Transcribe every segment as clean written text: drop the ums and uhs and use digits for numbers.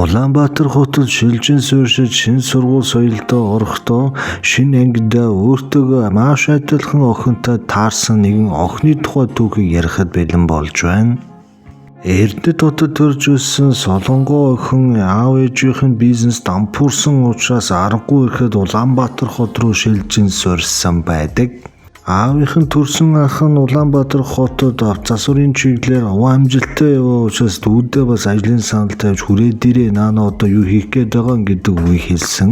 Улаанбаатар хотод шилжин суурьшиж шинэ сургууль соёлдоо орохдоо шинэ ангидаа өөртөөгөө маш адилхан охинтой таарсан нэгэн охины тухай түүхийг ярихад бэлэн болж байна. Эрдэнэт хотод төрж өссөн Солонгоо охин аав ээжийнх нь бизнес дампуурсан учраас аргагүй ирэхэд Улаанбаатар хот руу шилжин суурьсан байдаг. Аавынх нь төрсөн ах нь Улаанбаатар хотод засварын чиглэлээр овоо амжилттай яваа учраас дүүдээ бас ажлын санал тавьж хүрээ дээрээ наана одоо юу хийх гээд байгаа юм гэдэг үгийг хэлсэн.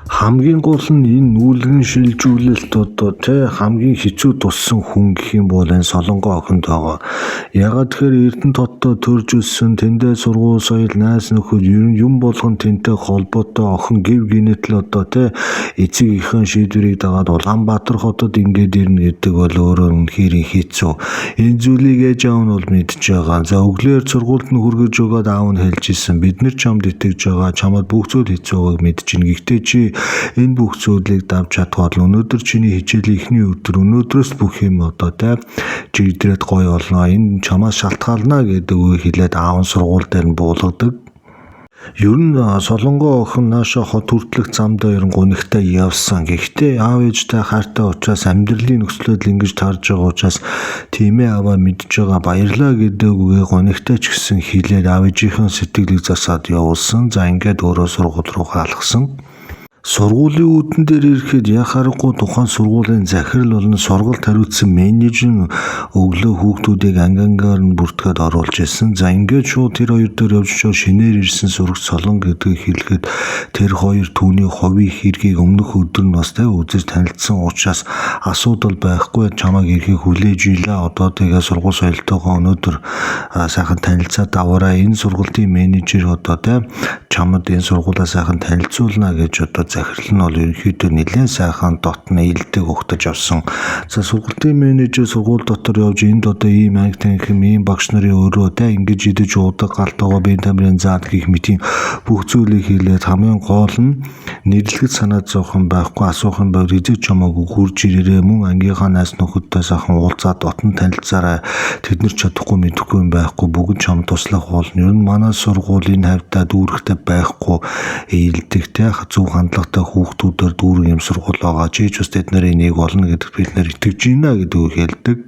Хамгийн гол нь энэ нүүлгэн шилжүүлэлт одоо тэ хамгийн хэцүү туссан хүн гэх юм бол энэ Солонгоо охинд байгаа. Ягаад тэгэхээр Эрдэнэт хотод төрж өссөн, тэндээ сургууль, соёл, найз нөхөд ер нь юм болгон тэнтэй холбоотой охин гэв гинэт л одоо тэ эцэг эхийн шийдвэрийг дагаад Улаанбаатар хотод ингээд ирнэ гэдэг бол өөрөө үнэхээр хэцүү. Энэ зүйлийг ээж аав нь бол мэдж байгаа. За өглөөр сургуульд нь хүргэж өгөөд аав нь хэлж исэн. Бид нар чамд итгэж байгаа. Чамд бүх зүйл хэцүү байгааг мэдж байна. Гэхдээ чи энэ бүх зүйлийг давж чадах бол өнөөдөр чиний хичээлийн эхний өдөр, өнөөдрөөс бүх юм одоо тэ чигдрээд гоё болно. Энэ чамаас шалтгаална гэдэг үгийг хэлээд аав нь сургууль дээр нь буулгадаг. Ер нь Солонгоо охин наашаа хот хүртэлх замдаа ер нь гунигтай явсан. Гэхдээ аав ээжтэй хайртай учраас амьдралын нөхцөлөд л ингэж таарж байгаа учраас тийм ээ аваа мэдж байгаа баярлаа гэдэг үгээ гунигтай ч гэсэн хэлээд аав ээжийнхэн сэтгэлийг засаад явуулсан. За ингээд өөрөө сургууль руугаа алхсан. Сургуулийн үүдэн дээр ирэхэд яхаарахгүй тухайн сургуулийн захирал болон сургалт хариуцсан менежер нь өглөө хүүхдүүдийг анги ангаар нь бүртгээд оруулж ирсэн. За ингээд шууд тэр хоёр дээр явж очоод шинээр ирсэн сурагч Солон гэдгийг хэлэхэд тэр хоёр түүний хувийн хэргийг өмнөх өдөр нь бас тэ үзэж танилцсан учраас асуудал байхгүй, чамайг ирэхийг хүлээж илээ. Одоо тэгээ сургууль соёлтойгоо өнөөдөр сайхан танилцаад аваарай. Энэ сургуулийн менежер одоо тэ чамд энэ сургуулаа сайхан танилцуулна гэж одоо захирал нь бол ерөнхийдөө нэлээд сайхан дотно ээлдэг угтаж авсан. За сургуулийн менежер сургууль дотор явж энд одоо ийм анги танхим, ийм багш нарын өрөө тэ ингэж идэж уудаг галтайгаа бие тамирын заад гих мэтийн бүх зүйлийг хэлээд хамгийн гол нь нэрлэхэд санаа зовох юм байхгүй, асуух юм байвал хэзээ ч чамаагүй хурж ирээрээ, мөн ангийнхаа найз нөхөдтэй сайхан уулзаад дотно танилцаарай. Тэд нар чадахгүй мэдэхгүй юм байхгүй, бүгд чам туслах болно. Ер нь манай сургууль энэ хавьдаа дүүрэгтэй байхгүй, ээлдэг тэ зөв хандлагатай хүүхдүүдээр дүүрэн юм сургууль байгаа. Чи ч бас тэд нарын нэг болно гэдэгт бид нэр итгэж байна гэдэг үг хэлдэг.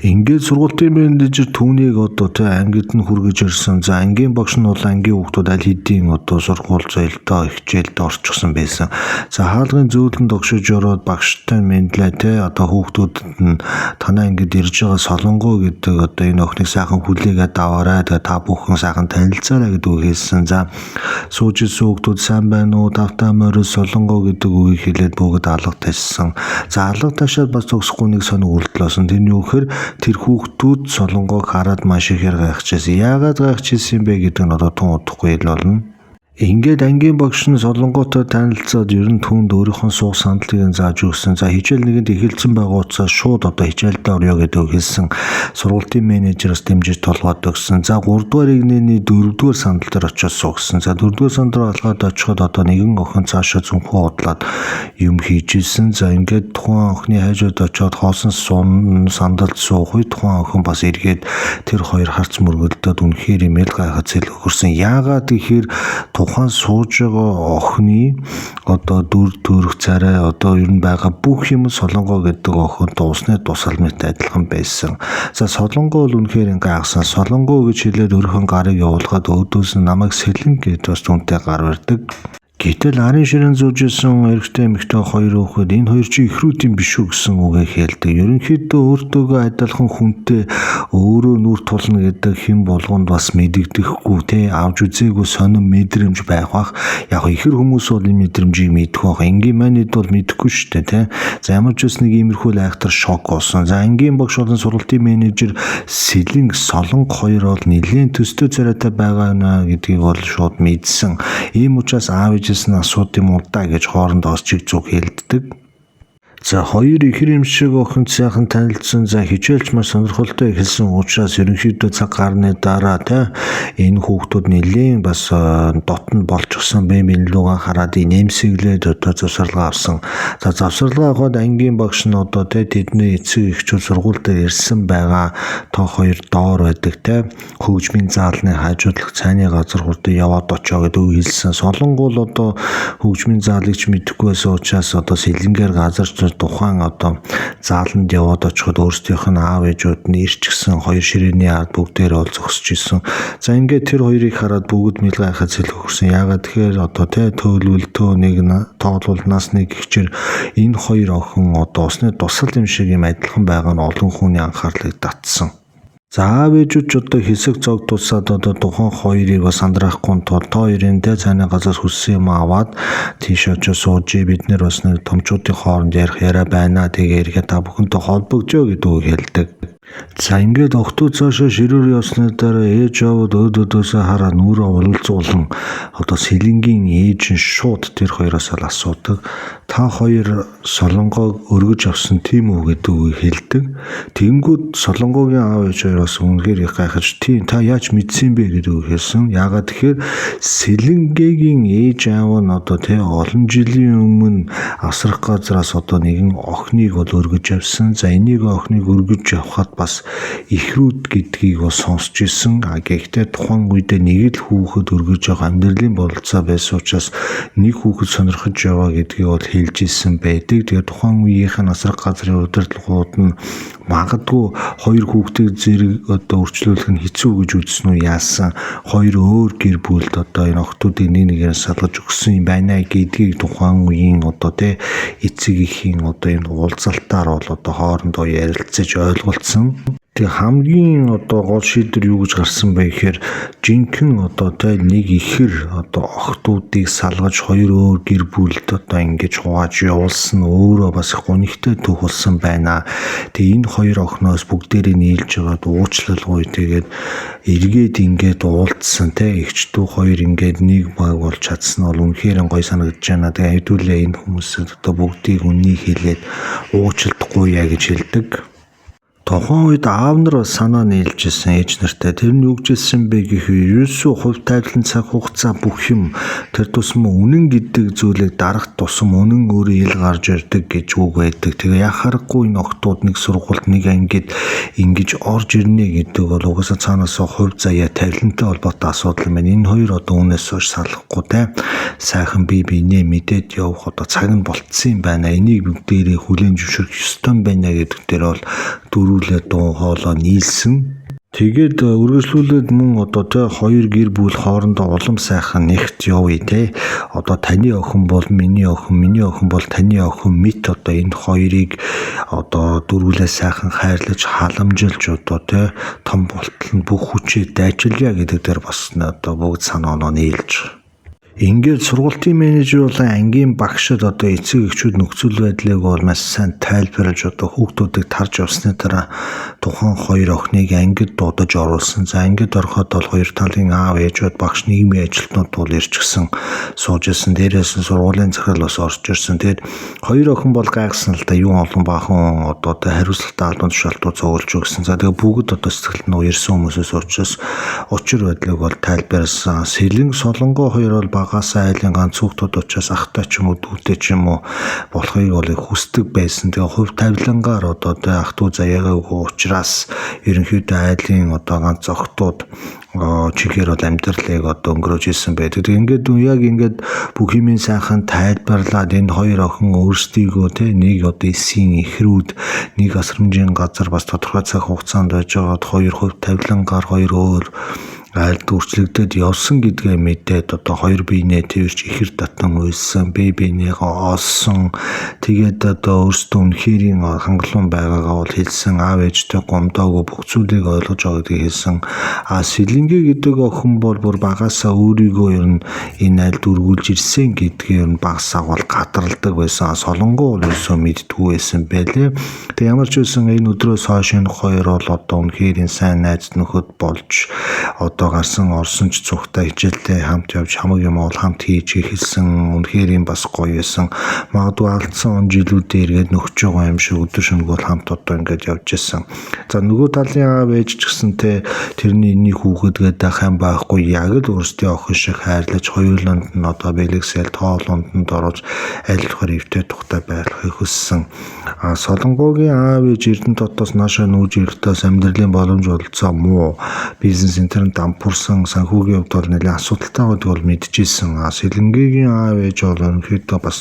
Ингээд сургуулийн менежер түүнийг одоо тэ ангид нь хүргэж ирсэн. За ангийн багш нь бол ангийн хүүхдүүд аль хэдийн одоо сургууль соёлдоо хичээлдээ орчихсон байсан. За хаалгын зөөлөн догшиж ороод багштай мендлээ тэ одоо хүүхдүүдэд нь танай ангид ирж байгаа Солонгоо гэдэг одоо энэ охиныг сайхан хүлээгээд аваарай. Тэгээ та бүхэн сайхан танилцаарай гэдэг үг хэлсэн. За сууж ирсэн хүүхдүүд сайн байна уу? Тавтай морил Солонгоо гэдэг үгийг хэлээд бүгд алга ташсан. За алга ташаад бас зогсохгүй нэг сонь үйлдэл болсон. Тэр нь юу гэхээр тэр хүүхдүүд Солонгоог хараад маш ихээр гайхчихсан. Яагаад гайхчихсан юм бэ гэдэг нь одоо тун удахгүй ил болно. Ингээд ангийн багш нь Солонгоотой танилцаад ер нь түүнд өөрийнхөө суух сандлыг зааж өгсөн. За хичээл нэгэнд эхэлсэн байгаа учраас шууд одоо хичээлдээ орё гэдэг хэлсэн. Сургуулийн менежераас дэмжиж толгойд өгсөн. За 3 дугаар игнэний 4 дугаар сандал дээр очиж суугсан. За 4 дугаар сандал руу алгаад очиход одоо нэгэн охин цаашаа зүнхүү удлаад юм хийж исэн. За ингээд тухайн охины хажууд очиод хоосон сун сандалд суух үе тухайн охин бас эргээд тэр хоёр харц мөргөлдөөд үнэхээр юм эл гайхаж зэл өхөрсөн. Яагаад гэхээр тухайн сууж байгаа охины одоо дүр төрх царай одоо ер нь байгаа бүх юм Солонгоо гэдэг охин дуусны тусал мэт адилхан байсан. За Солонгоо бол үнэхээр ингээ гайхсан. Солонгоо гэж хэлээд өөрийнхөө гарыг явуулгаад өөдөөс нь намайг сэлэн гэж бас түүнтэй гар барьдаг. Гэтэл арын ширээн зүүж исэн эрэгтэй эмэгтэй хоёр хүүхэд энэ хоёр чи ихрүүд юм биш үү гэсэн үгээ хэлдэг. Ерөнхийдөө өөртөөгөө адилхан хүнтэй өөрөө нүр тулна гэдэг хэн болгонд бас мэдэгдэхгүй те авч үзээгүй сонин мэдрэмж байх бах. Яг ихэр хүмүүс бол энэ мэдрэмжийг мэдэх бах. Энгийн манайд бол мэдэхгүй шүү дээ те. За ямар ч үс нэг иймэрхүү айхтар шок болсон. За ангийн багш болон сургалтын менежер Сэлэнг Солонго хоёр бол нэлээд төстэй царайтай байгаа наа гэдгийг бол шууд мэдсэн. Ийм учраас аав ээжээс нь асууд юм уу да гэж хоорондоо чиг зүг хэлддэг. За хоёр ихэр юм шиг охин сайхан танилцсан. За хичээлч маш сонирхолтой эхэлсэн учраас ерөнхийдөө цаг гарны дараа те энэ хүүхдүүд нэлийн бас дотн болчихсон бие биен лугаа хараад инээмсэглээд одоо завсарлага авсан. За завсарлага авахад ангийн багш нь одоо те тэдний эцэг эхчүүд сургууль дээр ирсэн байгаа. Та хоёр доор байдаг те хөгжмийн заалны хажуудлах цайны газар хурдан яваад очоо гэдэг үг хэлсэн. Солонгол одоо хөгжмийн заалыг ч мэдэхгүй байсан учраас одоо сэлэнгээр газар тухайн одоо зааланд яваад очиход өөрсдийнх нь аав ээжүүд нь ирчихсэн, хоёр ширээний ард бүгдээр бол зогсож исэн. За ингээд тэр хоёрыг хараад бүгд мэл гайхаад сэлхөрсөн. Яагаад тэгэхээр одоо те төөлвөл төө нэг тоолвол нас нэг гिचэр энэ хоёр охин одоо усны дусал юм шиг юм адилхан байгаа нь олон хүний анхаарлыг татсан. За аав ээжүүд ч одоо хэсэг зог тусаад одоо тухайн хоёрыг бас сандрахгүй тул та хоёрын тэ цайны газар хүссэн юм аваад тийш очиж сууж, бид нэр бас нэг томчуудын хооронд ярих яриа байна. Тэгээ ирэхэд та бүхэнтэй холбогдъё гэдэг үг хэлдэг. За ингээд охтууд цаашаа ширүүр явсны дараа ээж аавууд өөдөөдөөсөө хараа нүрээ уулзуулан одоо Сэлэнгийн ээж нь шууд тэр хоёроос л асуудаг. Та хоёр Солонгоог өргөж авсан тийм үү гэдэг үгийг хэлдэг. Тэгэнгүүт Солонгогийн аав ээж хоёр бас үнэхээр их гайхаж, тийм та яаж мэдсэн бэ гэдэг үг хэлсэн. Яагаад тэгэхээр Сэлэнгээгийн ээж аав нь одоо тий олон жилийн өмнө асрах газраас одоо нэгэн охиныг бол өргөж авсан. За энийг охиныг өргөж авахад бас ихрүүд гэдгийг бас сонсч ирсэн. А гэхдээ тухайн үедээ нэг л хүүхэд өргөж явах амьдралын бололцоо байсан учраас нэг хүүхэд сонирхож яваа гэдгийг бол хэлж ирсэн байдаг. Тэгээд тухайн үеийнх нь асрах газрын удирдлагууд нь магадгүй хоёр хүүхдийг зэрэг одоо өрчлүүлэх нь хэцүү гэж үзсэн үү яасан, хоёр өөр гэр бүлд одоо энэ охтуудыг нэг нэгээр салгаж өгсөн юм байна гэдгийг тухайн үеийн одоо тэ эцэг эхийн одоо энэ уулзалтаар бол одоо хоорондоо ярилцаж ойлголцсон. Тэгээ хамгийн одоо гол шийдвэр юу гэж гарсан бэ гэхээр жинхэнэ одоо тэ нэг ихэр одоо охтуудыг салгаж хоёр өөр гэр бүлд одоо ингэж хувааж явуулсан өөрөө бас их гунигтай түүх болсон байна. Тэгээ энэ хоёр охиноос бүгдээрээ нийлж байгаад уучлалгүй тэгээд эргээд ингээд уулзсан тэ эгч дүү хоёр ингээд нэг баг болж чадсан бол үнэхээр гоё санагдаж байна. Тэгээ хэдүүлээ энэ хүмүүсэд одоо бүгдийг үннийг хэлээд уучлахгүй яа гэж хэлдэг. Тухайн үед аав нар бас санаа нийлж исэн ээж нартай. Тэр нь юу гэж хэлсэн бэ гэхээр ерөөсөө хувь тавилан, цаг хугацаа бүх юм тэр тусам үнэн гэдэг зүйлийг дарах тусам үнэн өөрөө ил гарч ирдэг гэж үг байдаг. Тэгээ яах аргагүй энэ охтууд нэг сургуульд нэг ангид ингэж орж ирнэ гэдэг бол угаасаа цаанаасаа хувь заяа тавилантай холбоотой асуудал юм байна. Энэ хоёр одоо үүнээс хойш салахгүй те сайхан бие биенээ мэдээд явах одоо цаг нь болцсон юм байна. Энийг бүгдээрээ хүлээн зөвшөөрөх ёстой юм байна гэдэг дээр бол дөрүүлээ дуу хоолой нийлсэн. Тэгээд үргэлжлүүлээд мөн одоо те хоёр гэр бүл хоорондоо улам сайхан нэгт явъя те. Одоо таны охин бол миний охин, миний охин бол таны охин мэт одоо энэ хоёрыг одоо дөрвүүлээ сайхан хайрлаж, халамжилж одоо те том болтол нь бүх хүчээ дайчилъя гэдэг дээр бас одоо бүгд санаа оноо нийлж. Ингээд сургуулийн менежер болон ангийн багшид одоо эцэг эхчүүд нөхцөл байдлыг бол маш сайн тайлбарлаж одоо хүүхдүүдийг тарж явсны дараа тухайн хоёр охиныг ангид дуудаж оруулсан. За ангид ороход бол хоёр талын аав ээжүүд, багш, нийгмийн ажилтнууд бол ирчихсэн сууж исэн. Дээрээс нь сургуулийн захирал бас орж ирсэн. Тэгээд хоёр охин бол гайхсан л да, юу олон баахан одоо хариуцлагатай албан тушаалтууд цуглаж өгсөн. За тэгээ бүгд одоо сэтгэлд нь уярсан хүмүүсээс учраас учир байдлыг бол тайлбарласан. Сэлэн Солонгоо хоёр бол багасаа айлын ганц хүүхдүүд учраас ахтай ч юм уу дүүтэй ч юм уу болохыг бол их хүсдэг байсан. Тэгээ хувь тавилангаар одоо тэ ах дүү заяагаагүй учраас ерөнхийдөө айлын одоо ганц охтууд чигээр бол амьдралыг одоо өнгөрөөж исэн байдаг. Тэгээ ингээд яг ингээд бүх юмын сайхан тайлбарлаад энэ хоёр охин өөрсдийгөө тэ нэг одоо эсийн ихрүүд нэг асрамжийн газар бас тодорхой цаг хугацаанд байж байгаад хоёр хувь тавилангаар хоёр өөр айлд өөрчлөгдөд явсан гэдгээ мэдээд одоо хоёр биенээ тэрч ихэр татан уйлсан, бие биенийгээ олсон. Тэгээд одоо өөрсдөө үнэхэрийн хангалуун байгаагаа бол хэлсэн, аав ээжтэй гомдоогүй бүх зүйлийг ойлгож байгаа гэдгийг хэлсэн. А Сэлэнгэ гэдэг охин бол бүр багасаа өөрийгөө ер нь энэ айлд өргүүлж ирсэн гэдгийг ер нь багасаа бол гадралдаг байсан. Солонгоо бол ерөөсөө мэддэггүй байсан байлээ. Тэг ямар ч байсан энэ өдрөөс хойш энэ хоёр бол одоо үнэхэрийн сайн найз нөхөд болж одоо гарсан орсон ч цугтаа хичээлдээ хамт явж хамаг юм бол хамт хийж эхэлсэн. Үнэхээр юм бас гоё байсан. Магадгүй алдсан он жилүүдээ эргээд нөхөж байгаа юм шиг өдөр шөнөгүй бол хамт одоо ингээд явж исэн. За нөгөө талын аав ээж ч гэсэн те тэрний энэний хүүхэд гэдэг ах юм байхгүй, яг л өөрсдийн охин шиг хайрлаж хоёуланд нь одоо бэлэгсэл тоолонд нь оруулж аль болохоор эвтэй тухтай байхыг хүссэн. А Солонгогийн аав ээж Эрдэнэ хотоос наашаа нүүж ирэхдээ амьдралын боломж олцоо муу бизнес интернет дампуурсан, санхүүгийн хувьд бол нэлээд асуудалтай байдаг бол мэдчихсэн. А Сэлэнгэгийн аав ээж бол ерөнхийдөө бас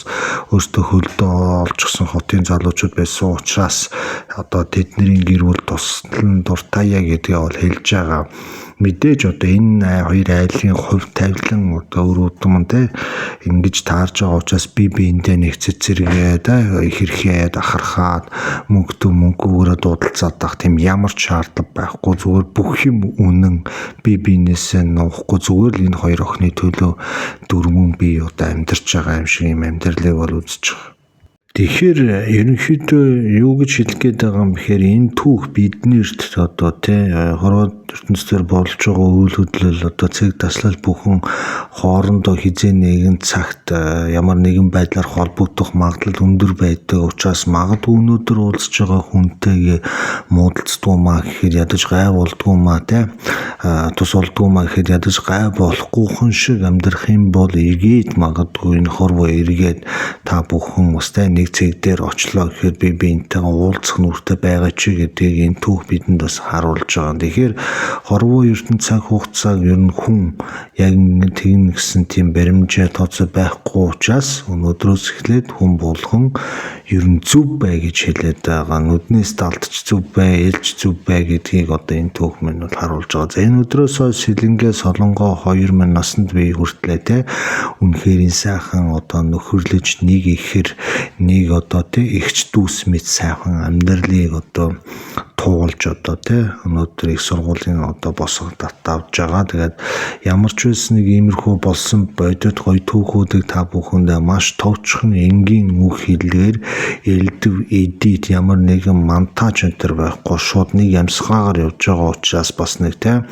өөртөө хөлдөө олжсэн хотын залуучууд байсан учраас одоо тэдний гэр бүл туслан дуртайя гэдгээ бол хэлж байгаа. Мэдээж одоо энэ хоёр айлын хувь тавилан одоо өр удам те ингэж таарж байгаа учраас би биэндээ нэг цэцэргээд хэрхээд ахархаад мөнгөтэй мөнгөөрөө дуудалцаад байх тийм ямар ч шаардлага байхгүй, зүгээр бүх юм үнэн, би биенээсээ нуухгүй, зүгээр л энэ хоёр охины төлөө дөрвөн би одоо амьдарч байгаа юм шиг юм амьдралыг бол үзэж байгаа. Тэгэхээр ерөнхийдөө юу гэж хэлэх гээд байгаа юм бэхээр энэ түүх биднэрт одоо тий хорвоо ертөнцийн болж байгаа үйл хөдлөл одоо цэг таслал бүхэн хоорондоо хизээ нэгэн цагт ямар нэгэн байдлаар холбогдох магадлал өндөр байдаг учраас магадгүй өнөөдөр уулзж байгаа хүнтэйгээ муудалцдгүй маа гэхээр ядаж гай болдгоо маа тий тус болдгоо маа гэхэд ядаж гай болохгүйхэн шиг амьдрах юм бол эргээд магадгүй энэ хорвоо эргээд та бүхэн бас тий нэг цэг дээр очлоо гэхэд би биентэйгээ уулзах нүртэй байгаа чи гэдгийг энэ түүх бидэнд бас харуулж байгаа. Тэгэхээр хорвоо ертөнц цаг хугацааг ер нь хүн яг тэгнэ гэсэн тийм баримжаа тооцоо байхгүй учраас өнөөдрөөс эхлээд хүн болгон ер нь зөв бай гэж хэлээд байгаа. Нүднээс далдч зөв бай, элж зөв бай гэдгийг одоо энэ түүх минь бол харуулж байгаа. За энэ өдрөөс хойш Сэлэнгэ Солонгоо хоёр минь насанд бие хүртлээ те. Үнэхээр сайхан одоо нөхөрлөж нэг ихэр нэг одоо тий эгч дүүс мэт сайхан амьдралыг одоо туулж одоо тий өнөөдөр их сургуулийн одоо босго татавж байгаа. Тэгээд ямар ч байсан нэг иймэрхүү болсон бодит гоё түүхүүдийг та бүхэндээ маш товчхон энгийн үг хэллэгээр элдв эдит ямар нэгэн монтаж энэ төр байхгүй, шууд нэг ямсгаагаар явж байгаа учраас бас нэг тий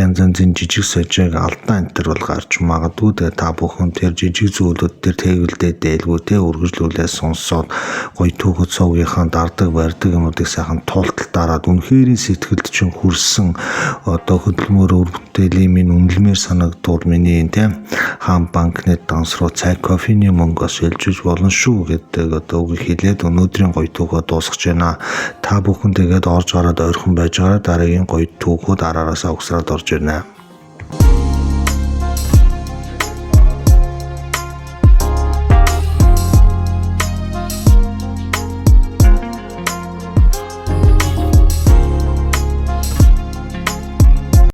янз янзын жижиг сажиг алдаа энэ төр бол гарч магадгүй. Тэгээд та бүхэн тэр жижиг зүйлүүд дээр тэгэлдээ дээлгүй тий үргэлжлүүлээ сонсоод гоё түүхүүд цовгийнхаа дардаг барьдаг юмнуудыг сайхан туултал дараад үнэхээр сэтгэлд чинь хүрсэн одоо хөдөлмөр үр бүтээлийн минь үнэлмээр санагдвал миний энэ тий хаан банкны данс руу цай кофений мөнгөөс шилжиж болно шүү гэдэг одоо үгийг хэлээд өнөөдрийн гоё түүхөө дуусгаж байна. Та бүхэн тэгээд орж гараад ойрхон байж байгаараа дараагийн гоё түүхүүд араараасаа угсраад орж ирнэ.